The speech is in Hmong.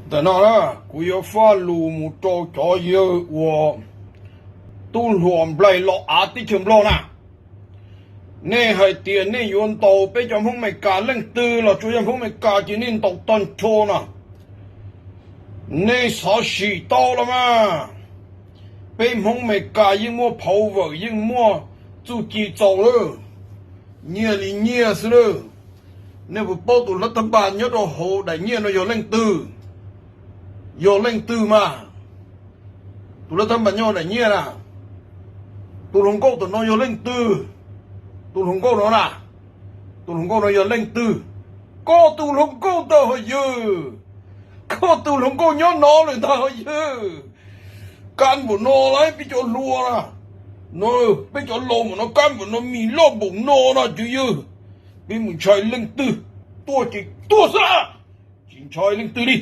Ntawm no na, kuv yuav faj lus mus rau cov yawg uas tub hluas nplaig los av teb chaws Nplog na. Nej hais tias nej yuav ntaus peb cov Hmoob Amelikas leej twg los tsuas yog Hmoob Amelikas ces nej ntaus tag nrho na. Nej xov sim tau los mas, peb Hmoob Amelikas yeej muaj phau vawm yeej muaj txuj ci txaus lawm, nyiaj li nyiaj xwb lawm. Nej puas paub tus lab thab npas nyob rau hauv daim nyiaj no yog leej twg? Yog leej twg mas? Tus lab thab npas nyob daim nyiaj na, tus hluas nkauj tam no yog leej twg? Tus hluas nkauj no na, tus hluas nkauj no yog leej twg? Koj tus hluas nkauj ntag hos yawg, koj tus hluas nkauj nyob no lawm ntag hos yawg. Kab npaum no lawm peb cov hluas na, no, peb cov laus mas no kab npaum no mis loj npaum no no cov yawg, peb mus ntshai leej twg? Tuaj ces tuaj xwb, tsis ntshai leej twg li.